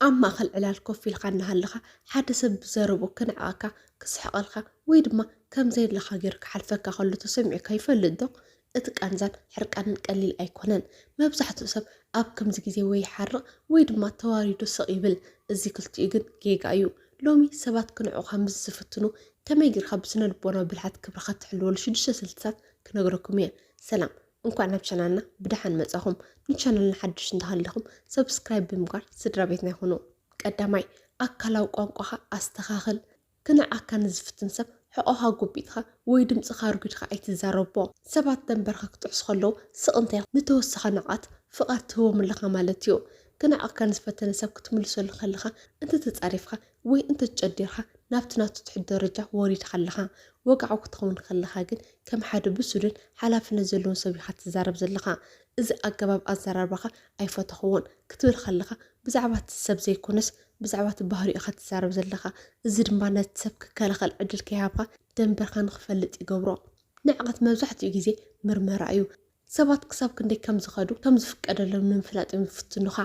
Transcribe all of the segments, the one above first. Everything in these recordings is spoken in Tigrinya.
ኣብ ማእኸል ዕላል ኮፍ ኢልካ እናሃለኻ ሓደ ሰብ ብዘረብኡ ክንዕቐካ፣ ክስሕቐልካ ወይ ድማ ከም ዘየድለኻ ገይሩ ክሓልፈካ ከሎ ተሰሚዑካ ይፈልጥ ዶ? እቲ ቃንዛን ሕርቃንን ቀሊል ኣይኮነን። መብዛሕትኡ ሰብ ኣብ ከምዚ ግዜ ወይ ይሓርቕ ወይ ድማ ተዋሪዱ ስቕ ይብል። እዚ ክልቲኡ ግን ጌጋ እዩ። ሎሚ ሰባት ክንዕቑኻ ምስ ዝፍትኑ ከመይ ጌርካ ብስነ ልቦናዊ ብልሓት ክብርኻ ትሕልወሉ ሽዱሽተ ስልትታት ክነግረኩም እየ። ሰላም፣ እንኳዕ ናብ ቻናልና ብደሓን መጻኹም። ንቻናልና ሓድሽ እንተሃለኹም ሰብስክራይብ ብምግባር ስድራ ቤትና ይኹኑ። ቀዳማይ፣ ኣካላዊ ቋንቋኻ ኣስተኻኽል። ክንዕኣካ ንዝፍትን ሰብ ሕቖኻ ጎቢጥኻ ወይ ድምፅኻ ኣርጒድካ ኣይትዛረቦ። ሰባት ደንበርካ ክጥዕሱ ከለዉ ስቕ እንታይ ንተወሰኸ ንዕቐት ፍቓድ ትህቦም ኣለኻ ማለት እዩ። ክንዕኣካ ንዝፈተነ ሰብ ክትምልሰሉ ከለኻ እንተተጻሪፍካ ወይ እንተተጨዲርካ ናብቲ ናቱ ትሕት ደረጃ ወሪድካ ኣለኻ። ወግዓዊ ክትኸውን ከለኻ ግን ከም ሓደ ብሱልን ሓላፍነት ዘለዎን ሰብ ኢኻ ትዛረብ ዘለኻ። እዚ ኣገባብ ኣዘራርባኻ ኣይፈተኽዎን ክትብል ከለኻ ብዛዕባ እቲ ሰብ ዘይኮነስ ብዛዕባ እቲ ባህሪኡ ኢኻ ትዛረብ ዘለኻ። እዚ ድማ ነቲ ሰብ ክከላኸል ዕድል ከይሃብካ ደንበርካ ንኽፈልጥ ይገብሮ። ንዕቐት መብዛሕትኡ ግዜ ምርመራ እዩ። ሰባት ክሳብ ክንደይ ከም ዝኸዱ ከም ዝፍቀደሎም ንምፍላጥ እዮም ዝፍትኑኻ።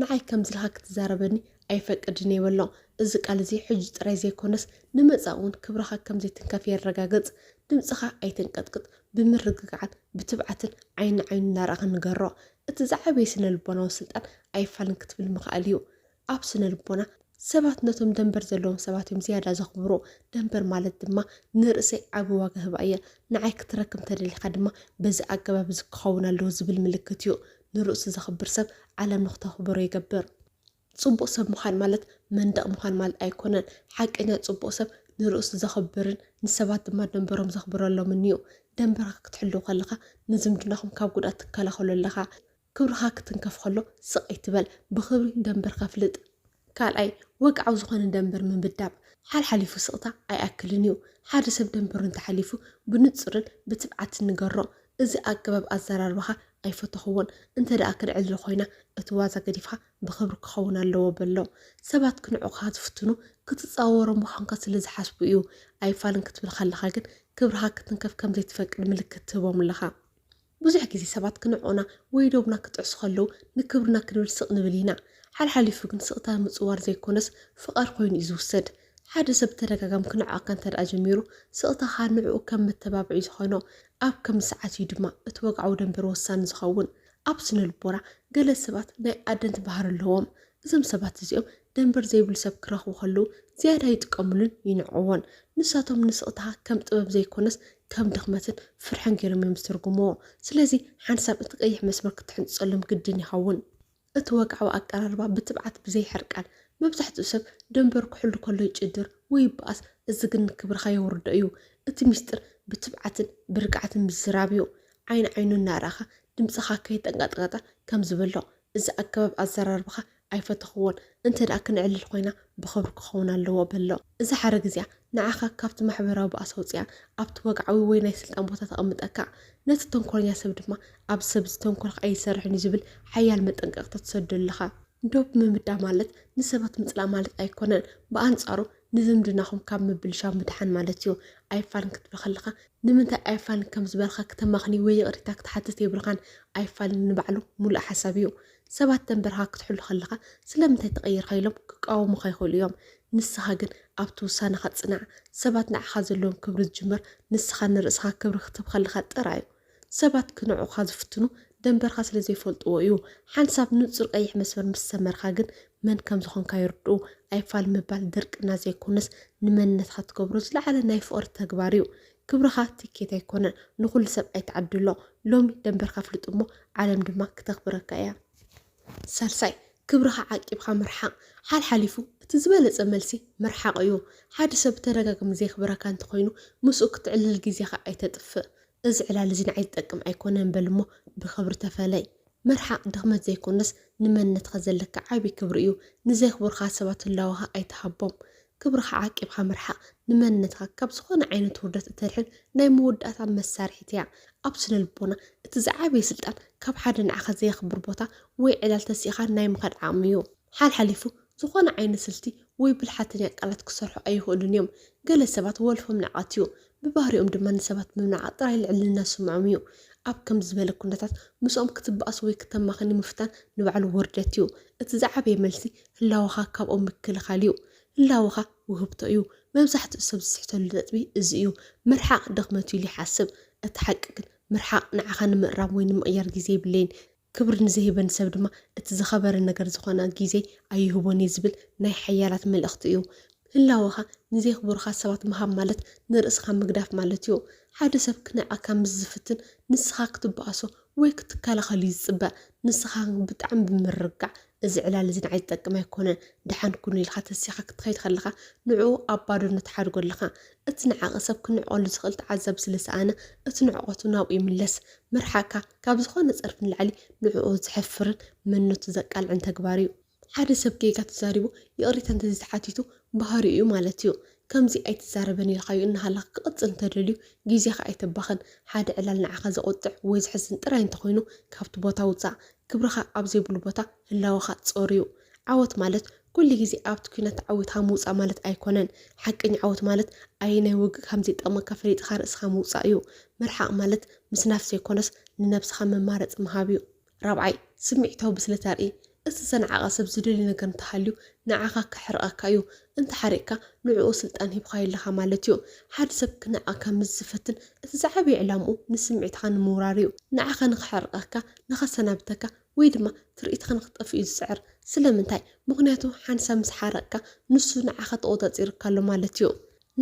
ንዓይ ከምዚ ኢልካ ክትዛረበኒ ኣይፈቅድን እየ በሎ። እዚ ቃል እዚ ሕጂ ጥራይ ዘይኮነስ ንመጻኢ እውን ክብርኻ ከም ዘይትንከፍ የረጋግጽ። ድምጽኻ ኣይተንቀጥቅጥ። ብምርግጋዕን ብትብዓትን ዓይኒ ንዓይኑ እናረኣኻ ንገሮ። እቲ ዝዓበየ ስነ ልቦናዊ ስልጣን ኣይፋልን ክትብል ምኽኣል እዩ። ኣብ ስነ ልቦና ሰባት ነቶም ደንበር ዘለዎም ሰባት እዮም ዝያዳ ዘኽብሩ። ደንበር ማለት ድማ ንርእሰይ ዓቢ ዋጋ ህባ እየ። ንዓይ ክትረክብ እንተደሊኻ ድማ በዚ ኣገባብ እዚ ክኸውን ኣለዎ ዝብል ምልክት እዩ። ንርእሱ ዘኽብር ሰብ ዓለም ንኽተኽብሮ ይገብር። ጽቡቕ ሰብ ምዃን ማለት መንደቕ ምዃን ማለት ኣይኮነን። ሓቀኛ ጽቡቕ ሰብ ንርእሱ ዘኽብርን ንሰባት ድማ ደንበሮም ዘኽብረሎምን እዩ። ደንበርካ ክትሕሉ ከለኻ ንዝምድናኹም ካብ ጉድኣት ትከላኸሉ ኣለኻ። ክብርኻ ክትንከፍ ከሎ ስቕ ኣይትበል። ብኽብሪ ደንበርካ ፍልጥ። ካልኣይ፣ ወግዓዊ ዝኾነ ደንበር ምምዳብ። ሓልሓሊፉ ስቕታ ኣይኣክልን እዩ። ሓደ ሰብ ደንበሩ እንተሓሊፉ ብንጹርን ብትብዓትን ንገሮ። እዚ ኣገባብ ኣዘራርባኻ ኣይፈተኽዎን። እንተ ደኣ ክንዕልል ኮይና እቲ ዋዛ ገዲፍካ ብኽብሪ ክኸውን ኣለዎ በሎ። ሰባት ክንዕቑኻ ዝፍትኑ ክትጻወሮም ምዃንካ ስለ ዝሓስቡ እዩ። ኣይፋልን ክትብል ከለኻ ግን ክብርኻ ክትንከፍ ከም ዘይትፈቅድ ምልክት ትህቦም ኣለኻ። ብዙሕ ግዜ ሰባት ክንዕቑና ወይ ዶብና ክጥዕሱ ከለዉ ንክብርና ክንብል ስቕ ንብል ኢና። ሓልሓሊፉ ግን ስቕታ ምጽዋር ዘይኮነስ ፍቓድ ኮይኑ እዩ ዝውሰድ። ሓደ ሰብ ብተደጋጋሚ ክንዕቐካ እንተ ደኣ ጀሚሩ ስቕታኻ ንዕኡ ከም መተባብዒ እዩ ዝኾኖ። ኣብ ከምዚ ሰዓት እዩ ድማ እቲ ወግዓዊ ደንበር ወሳኒ ዝኸውን። ኣብ ስነ ልቦና ገለ ሰባት ናይ ኣደንቲ ባህሪ ኣለዎም። እዞም ሰባት እዚኦም ደንበር ዘይብሉ ሰብ ክረኽቡ ከለዉ ዝያዳ ይጥቀምሉን ይንዕቕዎን። ንሳቶም ንስቕታኻ ከም ጥበብ ዘይኮነስ ከም ድኽመትን ፍርሕን ገይሮም እዮም ዝትርጉምዎ። ስለዚ ሓንሳብ እቲ ቀይሕ መስመር ክትሕንጽጸሎም ግድን ይኸውን። እቲ ወግዓዊ ኣቀራርባ ብትብዓት ብዘይሕርቃን። መብዛሕትኡ ሰብ ደንበሩ ክሕሉ ከሎ ይጭድር ወይ ይበኣስ፣ እዚ ግን ንክብርኻ የውርዶ እዩ። እቲ ሚስጥር ብትብዓትን ብርግዓትን ምዝራብ እዩ። ዓይኒ ዓይኑ እናረኣኻ ድምፅኻ ከይተንቀጥቀጠ ከምዚ በሎ፣ እዚ ኣገባብ ኣዘራርባኻ ኣይፈተኽዎን፣ እንተ ደኣ ክንዕልል ኮይና ብኽብሪ ክኸውን ኣለዎ በሎ። እዛ ሓረግ እዚኣ ንዓኻ ካብቲ ማሕበራዊ ባእሲ ኣውፂኣ ኣብቲ ወግዓዊ ወይ ናይ ስልጣን ቦታ ተቐምጠካ። ነቲ ተንኮለኛ ሰብ ድማ ኣብዚ ሰብ እዚ ተንኮል ከኣ ኣይሰርሕን እዩ ዝብል ሓያል መጠንቀቕታ ትሰደሉ ኣለኻ። ዶብ ምምዳ ማለት ንሰባት ምጽላእ ማለት ኣይኮነን። ብኣንጻሩ ንዝምድናኹም ካብ ምብልሻው ምድሓን ማለት እዩ። ኣይፋልን ክትብል ከለኻ ንምንታይ ኣይፋልን ከም ዝበልካ ክተማኽኒ ወይ ይቕሬታ ክትሓትት የብልካን። ኣይፋልን ንባዕሉ ሙሉእ ሓሳብ እዩ። ሰባት ደንበርካ ክትሕሉ ከለኻ ስለምንታይ ተቐይርካ ኢሎም ክቃወሙኻ ይኽእሉ እዮም። ንስኻ ግን ኣብቲ ውሳነኻ ጽናዕ። ሰባት ንዓኻ ዘለዎም ክብሪ ዝጅምር ንስኻ ንርእስኻ ክብሪ ክትህብ ከለኻ ጥራይ እዩ። ሰባት ክንዕቑኻ ዝፍትኑ ደንበርካ ስለ ዘይፈልጥዎ እዩ። ሓንሳብ ንጹር ቀይሕ መስመር ምስ ሰመርካ ግን መን ከም ዝኾንካ ይርድኡ። ኣይፋል ምባል ድርቅና ዘይኮነስ ንመንነትካ ትገብሮ ዝለዓለ ናይ ፍቕሪ ተግባር እዩ። ክብርኻ ትኬት ኣይኮነን፣ ንኹሉ ሰብ ኣይትዓድሎ። ሎሚ ደንበርካ ፍልጥ እሞ ዓለም ድማ ክተኽብረካ እያ። ሳልሳይ፣ ክብርኻ ዓቂብካ ምርሓቕ። ሓልሓሊፉ እቲ ዝበለጸ መልሲ ምርሓቕ እዩ። ሓደ ሰብ ብተደጋጋሚ ዘየኽብረካ እንተኾይኑ ምስኡ ክትዕልል ግዜኻ ኣይተጥፍእ። እዚ ዕላል እዚ ንዓይ ዝጠቅም ኣይኮነን በል እሞ ብኽብሪ ተፈለይ። ምርሓቕ ድኽመት ዘይኮነስ ንመንነትካ ዘለካ ዓቢ ክብሪ እዩ። ንዘየኽብሩኻ ሰባት ህላወኻ ኣይትሃቦም። ክብርኻ ዓቂብካ ምርሓቕ ንመንነትካ ካብ ዝኾነ ዓይነት ውርደት እተድሕን ናይ መወዳእታ መሳርሒት እያ። ኣብ ስነ ልቦና እቲ ዝዓበየ ስልጣን ካብ ሓደ ንዓኻ ዘየኽብር ቦታ ወይ ዕላል ተሲእኻ ናይ ምኻድ ዓቕሚ እዩ። ሓልሓሊፉ ዝኾነ ዓይነት ስልቲ ወይ ብልሓተኛ ቃላት ክሰርሑ ኣይኽእሉን እዮም። ገለ ሰባት ወልፎም ንዕቐት እዩ። ብባህሪኦም ድማ ንሰባት ምንዓቕ ጥራይ ልዕልና ዝስምዖም እዩ። ኣብ ከምዚ ዝበለ ኩነታት ምስኦም ክትበኣስ ወይ ክተማኸኒ ምፍታን ንባዕሉ ውርደት እዩ። እቲ ዝዓበየ መልሲ ህላወኻ ካብኦም ምክልኻል እዩ። ህላወኻ ውህብቶ እዩ። መብዛሕትኡ ሰብ ዝስሕተሉ ነጥቢ እዚ እዩ። ምርሓቕ ድኽመት እዩ ኢሉ ይሓስብ። እቲ ሓቂ ግን ምርሓቕ ንዓኻ ንምእራም ወይ ንምቕያር ግዜ የብለይን። ክብሪ ንዘይህበኒ ሰብ ድማ እቲ ዝኸበረ ነገር ዝኾነ ግዜ ኣይህቦን እየ ዝብል ናይ ሓያላት መልእኽቲ እዩ። ህላወኻ ንዘየኽብሩኻ ሰባት ምሃብ ማለት ንርእስኻ ምግዳፍ ማለት እዩ። ሓደ ሰብ ክነዕቐካ ምስ ዝፍትን ንስኻ ክትበኣሶ ወይ ክትከላኸል እዩ ዝጽበ። ንስኻ ብጣዕሚ ብምርጋዕ እዚ ዕላል እዚ ንዓይ ዝጠቅም ኣይኮነን፣ ደሓን ኩኑ ኢልካ ተሲኻ ክትኸይድ ከለኻ ንዕኡ ኣብ ባዶነት ትሓድጎ ኣለኻ። እቲ ነዓቒ ሰብ ክንዕቐሉ ዝኽእል ተዓዛቢ ስለ ሰኣነ እቲ ንዕቐቱ ናብኡ ይምለስ። ምርሓቕካ ካብ ዝኾነ ጸርፊ ንላዕሊ ንዕኡ ዘሕፍርን መንነቱ ዘቃልዕን ተግባር እዩ። ሓደ ሰብ ጌጋ ተዛሪቡ ይቕሬታ እንተዘይተሓቲቱ ባህሪኡ እዩ ማለት እዩ። ከምዚ ኣይትዛረበን ኢልካዮ እናሃለኻ ክቕጽል እንተደልዩ ግዜኻ ኣይተባኽን። ሓደ ዕላል ንዓኻ ዘቑጥዕ ወይ ዘሕዝን ጥራይ እንተኾይኑ ካብቲ ቦታ ውጻእ። ክብርኻ ኣብ ዘይብሉ ቦታ ህላወኻ ጾር እዩ። ዓወት ማለት ኩሉ ግዜ ኣብቲ ኲናት ተዓዊትካ ምውጻእ ማለት ኣይኮነን። ሓቀኛ ዓወት ማለት ኣየናይ ውግእ ከም ዘይጠቕመካ ፈሊጥካ ርእስኻ ምውጻእ እዩ። ምርሓቕ ማለት ምስናፍ ዘይኮነስ ንነብስኻ መማረጺ ምሃብ እዩ። ራብዓይ፣ ስምዒታዊ ብስለት ኣርኢ። እቲ ዘንዓቐ ሰብ ዝደልዮ ነገር እንተሃልዩ ንዓኻ ከሕርቐካ እዩ። እንተሓሪቕካ ንዕኡ ስልጣን ሂብካዮ ኣለኻ ማለት እዩ። ሓደ ሰብ ክነዕቐካ ምስ ዝፈትን እቲ ዝዓበየ ዕላምኡ ንስምዒትኻ ንምውራር እዩ። ንዓኻ ንኸሕርቐካ፣ ንኸሰናብተካ ወይ ድማ ትርኢትኻ ንኽጠፍእ እዩ ዝጽዕር። ስለምንታይ? ምኽንያቱ ሓንሳብ ምስ ሓረቕካ ንሱ ንዓኻ ተቖጻጺሩካ ኣሎ ማለት እዩ።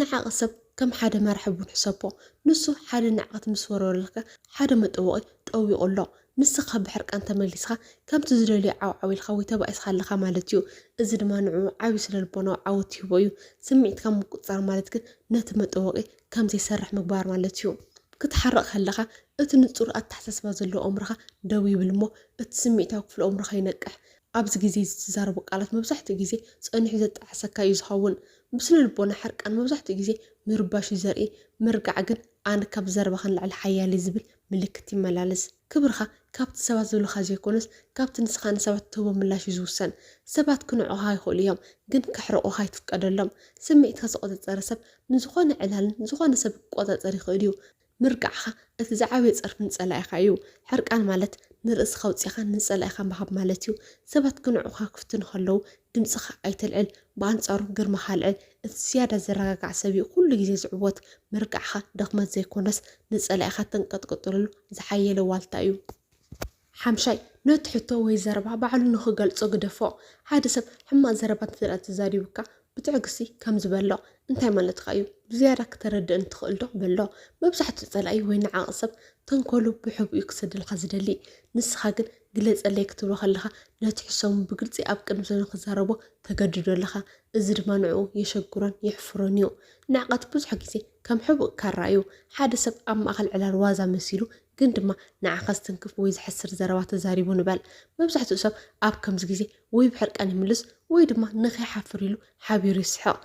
ነዓቒ ሰብ ከም ሓደ መራሒ ቡን ሕሰቦ። ንሱ ሓደ ነዕቐት ምስ ወረረልካ ሓደ መጠወቒ ጠዊቑ ኣሎ። ንስኻ ብሕርቃን ተመሊስካ ከምቲ ዝደልዮ ዓውዓው ኢልካ ወይ ተባኢስካ ኣለኻ ማለት እዩ። እዚ ድማ ንዕኡ ዓቢ ስነ ልቦናዊ ዓወት ይህቦ እዩ። ስምዒትካ ምቁጽጻር ማለት ግን ነቲ መጠወቒ ከም ዘይሰርሕ ምግባር ማለት እዩ። ክትሓርቕ ከለኻ እቲ ንጹር ኣተሓሳስባ ዘለዎ ኣእምሮኻ ደው ይብል እሞ እቲ ስምዒታዊ ክፍሊ ኣእምሮኻ ይነቅሕ። ኣብዚ ግዜ እዚ ትዛረቦ ቃላት መብዛሕትኡ ግዜ ጸኒሑ ዘጣዕሰካ እዩ ዝኸውን። ብስነ ልቦና ሕርቃን መብዛሕትኡ ግዜ ምርባሽ እዩ ዘርኢ፣ ምርጋዕ ግን ኣነ ካብ ዘረባኻ ንላዕሊ ሓያል እየ ዝብል ምልክት ይመላለስ። ክብርኻ ካብቲ ሰባት ዝብሉኻ ዘይኮነስ ካብቲ ንስኻ ንሰባት ትህቦ ምላሽ እዩ ዝውሰን። ሰባት ክንዕቑኻ ይኽእሉ እዮም፣ ግን ከሕርቑኻ ኣይትፍቀደሎም። ስምዒትካ ዝቆጸጸረ ሰብ ንዝኾነ ዕላልን ዝኾነ ሰብ ክቆጻጸር ይኽእል እዩ። ምርቃዕኻ እቲ ዝዓበየ ጸርፊ ንጸላኢኻ እዩ። ሕርቃን ማለት ንርእስኻ ኣውጺእካ ንጸላኢኻ ምሃብ ማለት እዩ። ሰባት ክንዕቑኻ ክፍትኑ ከለዉ ድምጽኻ ኣይተልዕል፣ ብኣንጻሩ ግርማኻ ኣልዕል። እቲ ዝያዳ ዘረጋጋዕ ሰብ እዩ ኩሉ ግዜ ዝዕወት። ምርቃዕኻ ድኽመት ዘይኮነስ ንጸላኢኻ ተንቀጥቅጠሉ ዝሓየለ ዋልታ እዩ። ሓምሻይ፣ ነቲ ሕቶ ወይ ዘረባ ባዕሉ ንኽገልጾ ግደፎ። ሓደ ሰብ ሕማቕ ዘረባ እንተ ደኣ ተዛሪቡካ ብትዕግስቲ ከምዚ በሎ፣ እንታይ ማለትካ እዩ? ብዝያዳ ክተረድእኒ ትኽእል ዶ? በሎ። መብዛሕትኡ ጸላኢ ወይ ነዓቒ ሰብ ተንኮሉ ብሕቡእ እዩ ክሰደልካ ዝደሊ። ንስኻ ግን ግለጸለይ ክትብሎ ከለኻ ነቲ ሕሰሙ ብግልጺ ኣብ ቅድሚ ሰብ ንኽዛረቦ ተገድዶ ኣለኻ። እዚ ድማ ንዕኡ የሸግሮን የሕፍሮን እዩ። ንዕቀት ብዙሕ ግዜ ከም ሕቡእ ካራ እዩ። ሓደ ሰብ ኣብ ማእከል ዕላል ዋዛ መሲሉ ግን ድማ ንዓኻ ዝትንክፍ ወይ ዘሕስር ዘረባ ተዛሪቡ ንበል። መብዛሕትኡ ሰብ ኣብ ከምዚ ግዜ ወይ ብሕርቃን ይምልስ ወይ ድማ ንኸይሓፍር ኢሉ ሓቢሩ ይስሕቕ።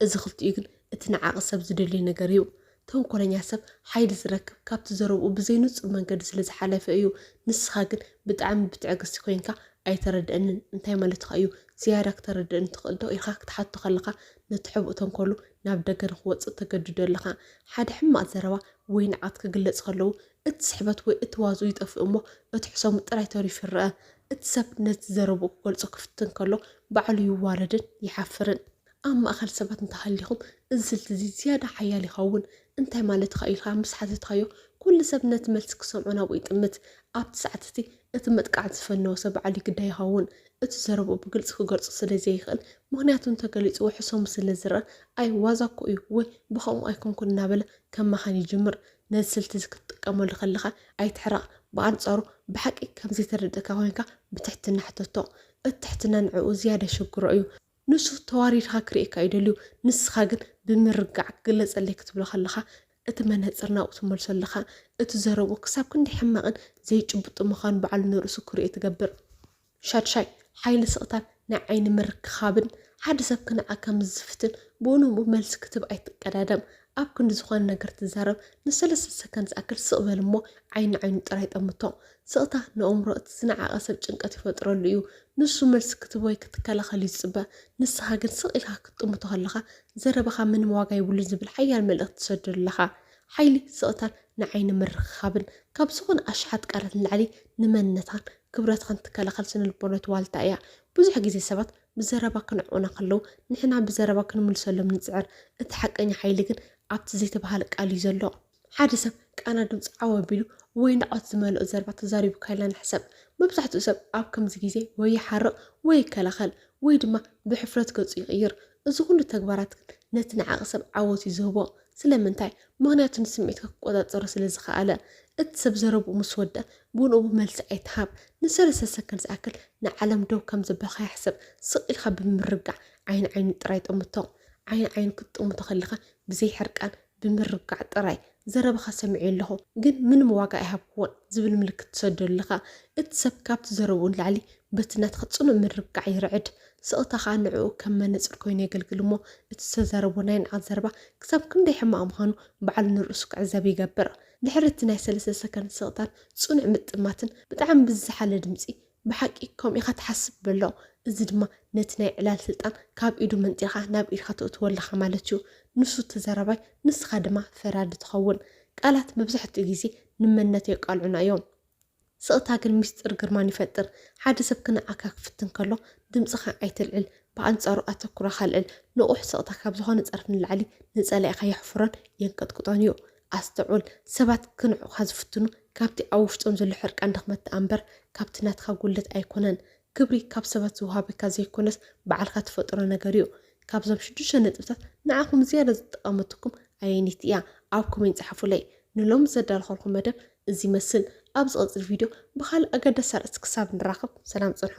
እዚ ክልቲኡ ግን እቲ ነዓቒ ሰብ ዝደልዮ ነገር እዩ። ተንኮለኛ ሰብ ሓይሊ ዝረክብ ካብቲ ዘረብኡ ብዘይ ንጹር መንገዲ ስለ ዝሓለፈ እዩ። ንስኻ ግን ብጣዕሚ ብትዕግስቲ ኮይንካ ኣይተረድአንን፣ እንታይ ማለትካ እዩ? ዝያዳ ክተረድአኒ ትኽእል ዶ? ኢልካ ክትሓቶ ከለኻ ነቲ ሕቡእ ተንኮሉ ናብ ደገ ንኽወጽእ ተገድዶ ኣለኻ። ሓደ ሕማቕ ዘረባ ወይ ንዓት ክግለጽ ከለዉ እቲ ስሕበት ወይ እቲ ዋዝኡ ይጠፍእ እሞ እቲ ሕሰሙ ጥራይ ተሪፉ ይረአ። እቲ ሰብ ነቲ ዘረብኡ ክገልጾ ክፍትን ከሎ ባዕሉ ይዋረድን ይሓፍርን። ኣብ ማእከል ሰባት እንተሃሊኹም እዚ ስልቲ እዚ ዝያዳ ሓያል ይኸውን። እንታይ ማለትኻ ኢልካ ምስ ሓተትካዮ፣ ኩሉ ሰብ ነቲ መልሲ ክሰምዖ ናብኡ ይጥምት። ኣብቲ ሰዓት እቲ እቲ መጥቃዕቲ ዝፈነወ ሰብ ባዕሉ ይግዳይ ይኸውን። እቲ ዘረብኡ ብግልጺ ክገልጾ ስለ ዘይኽእል፣ ምኽንያቱ እንተገሊጽዎ ሕሰሙ ስለ ዝረአ፣ ኣይ ዋዛ እኮ እዩ ወይ ብኸምኡ ኣይኮንኩን እናበለ ከማኻን ይጅምር። ነዚ ስልቲ እዚ ክትጥቀመሉ ከለኻ ኣይትሕረቕ። ብኣንጻሩ ብሓቂ ከም ዘይተረድእካ ኮይንካ ብትሕትና ሕተቶ። እቲ ትሕትና ንዕኡ ዝያዳ የሸግሮ እዩ። ንሱ ተዋሪድካ ክርእየካ እዩ ደልዩ። ንስኻ ግን ብምርጋዕ ክግለጸለይ ክትብሎ ከለኻ እቲ መነጽር ናብኡ ትመልሶ ኣለኻ። እቲ ዘረብኡ ክሳብ ክንደይ ሕማቕን ዘይጭብጡ ምዃኑ ባዕሉ ንርእሱ ክርእዮ ትገብር። ሻድሻይ፣ ሓይሊ ስቕታን ናይ ዓይኒ ምርክኻብን። ሓደ ሰብ ክነዓካ ምስ ዝፍትን ብኡ ንብኡ መልሲ ክትህብ ኣይትቀዳደም። ኣብ ክንዲ ዝኾነ ነገር ትዛረብ ንሰለስተ ሰከንድ ዝኣክል ስቕ በል እሞ ዓይኒ ዓይኑ ጥራይ ጠምቶ። ስቕታ ንኣእምሮ እቲ ዝነዓቐ ሰብ ጭንቀት ይፈጥረሉ እዩ። ንሱ መልሲ ክትህብ ወይ ክትከላኸል እዩ ዝጽበ። ንስኻ ግን ስቕ ኢልካ ክትጥምቶ ከለኻ ዘረባኻ ምንም ዋጋ የብሉን ዝብል ሓያል መልእኽቲ ትሰደሉ ኣለኻ። ሓይሊ ስቕታን ንዓይ ንምርኽኻብን ካብ ዝኾነ ኣሽሓት ቃላት ንላዕሊ ንመንነትኻን ክብረትኻን ትከላኸል ስነ ልቦናዊት ዋልታ እያ። ብዙሕ ግዜ ሰባት ብዘረባ ክንዕቑና ከለዉ ንሕና ብዘረባ ክንምልሰሎም ንጽዕር። እቲ ሓቀኛ ሓይሊ ግን ኣብቲ ዘይተባህለ ቃል እዩ ዘሎ። ሓደ ሰብ ቃና ድምፂ ዓው ኣቢሉ ወይ ናዕቆት ዝመልኦ ዘረባ ተዛሪቡ ካይልና ንሕሰብ። መብዛሕትኡ ሰብ ኣብ ከምዚ ግዜ ወይ ይሓርቕ ወይ ይከላኸል ወይ ድማ ብሕፍረት ገፁ ይቕይር። እዚ ኩሉ ተግባራት ግን ነቲ ንዓቒ ሰብ ዓወት እዩ ዝህቦ። ስለምንታይ? ምኽንያቱ ንስምዒትካ ክቆጻጸሮ ስለ ዝኸኣለ። እቲ ሰብ ዘረብኡ ምስ ወድአ ብንኡ መልሲ ኣይትሃብ። ንሰለስተ ሰከንድ ዝኣክል ንዓለም ደው ከም ዘበልካ ሕሰብ። ስቕ ኢልካ ብምርጋዕ ዓይኒ ዓይኑ ጥራይ ጠምቶ። ዓይኒ ዓይኑ ክትጥምቶ ከለኻ ብዘይ ሕርቃን ብምርጋዕ ጥራይ። ዘረባኻ ሰሚዐዮ ኣለኹ ግን ምንም ዋጋ ኣይሃብክዎን ዝብል ምልክት ትሰደሉ ኣለኻ። እቲ ሰብ ካብቲ ዘረብኡ ንላዕሊ በቲ ናትኻ ጽኑዕ ምርጋዕ ይርዕድ። ስቕታ ኸኣ ንዕኡ ከም መነጽር ኮይኑ የገልግል እሞ እቲ ዝተዛረቦ ናይ ንዓት ዘረባ ክሳብ ክንደይ ሕማቕ ምዃኑ ባዕሉ ንርእሱ ክዕዘብ ይገብር። ድሕሪ እቲ ናይ ሰለስተ ሰከንድ ስቕታን ጽኑዕ ምጥማትን ብጣዕሚ ብዝሓለ ድምጺ ብሓቂ ከምኡ ኢኻ ትሓስብ በሎ። እዚ ድማ ነቲ ናይ ዕላል ስልጣን ካብ ኢዱ መንጢልካ ናብ ኢድካ ተእትዎ ኣለኻ ማለት እዩ። ንሱ ተዛራባይ ንስኻ ድማ ፈራዲ ትኸውን። ቃላት መብዛሕትኡ ግዜ ንመንነት የቃልዑና እዮም። ስቕታ ግን ሚስጥር ግርማን ይፈጥር። ሓደ ሰብ ክነዓካ ክፍትን ከሎ ድምፅኻ ኣይተልዕል፣ ብኣንፃሩ ኣተኩሮኻ ኣልዕል። ንቑሕ ስቕታ ካብ ዝኾነ ፀርፊ ንላዕሊ ንፀላኢኻ የሕፍሮን የንቀጥቅጦን እዩ። ኣስተውዕል፣ ሰባት ክንዕቑኻ ዝፍትኑ ካብቲ ኣብ ውሽጦም ዘሎ ሕርቃን ድኽመት ደኣ እምበር ካብቲ ናትካ ጉድለት ኣይኮነን። ክብሪ ካብ ሰባት ዝወሃበካ ዘይኮነስ ባዕልካ ትፈጥሮ ነገር እዩ። ካብዞም ሽዱሽተ ነጥብታት ንዓኹም ዝያዳ ዝጠቐመትኩም ኣየነይቲ እያ? ኣብ ኮሜንት ጸሓፉለይ። ንሎሚ ዘዳለኹልኩም መደብ እዚ ይመስል። ኣብ ዝቐጽል ቪድዮ ብኻልእ ኣገዳሲ ኣርእስቲ ክሳብ ንራኸብ ሰላም ጽንሑ።